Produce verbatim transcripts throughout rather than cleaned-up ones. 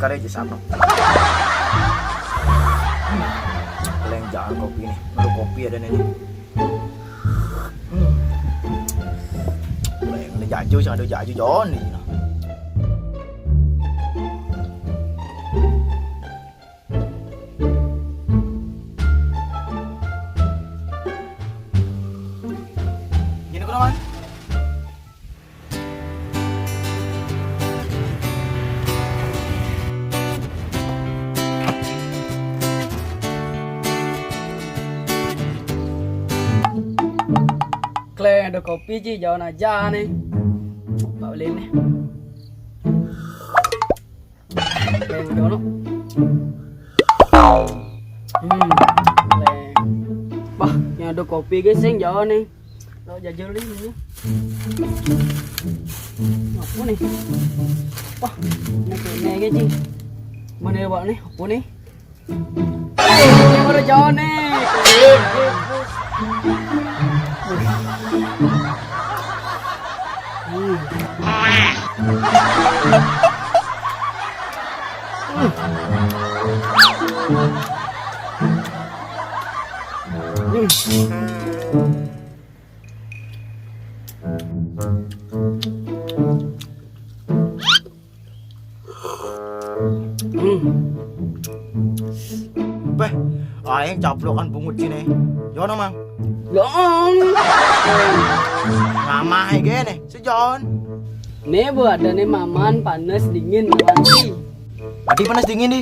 Tarik aja sama. Kelenjaan kopi nih. Aduh, kopi ada nih. Hmm. Ada jaju, sing ada jaju Jon di sini. Gini kok, Mang. Klé, ada kopi, Ci, Jon aja nih. Pak Ulin nih. Klé, Jon. Hmm, klé. Wah, yang ada kopi, guys, sing Jon nih. Lo jajal nih ini. Apa nih? Wah, ini kayaknya, guys, Ci. Mana ya, Pak, nih? Apa nih? Ini baru Jon nih. Hmm. Beh, aing caplokan bungut sini. Jono, Mang. Gong. Ramah aja nih, si Jon. Nih buat ada nih maman panas dingin, Wan. Tadi panas dingin, di.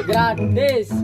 Gratis.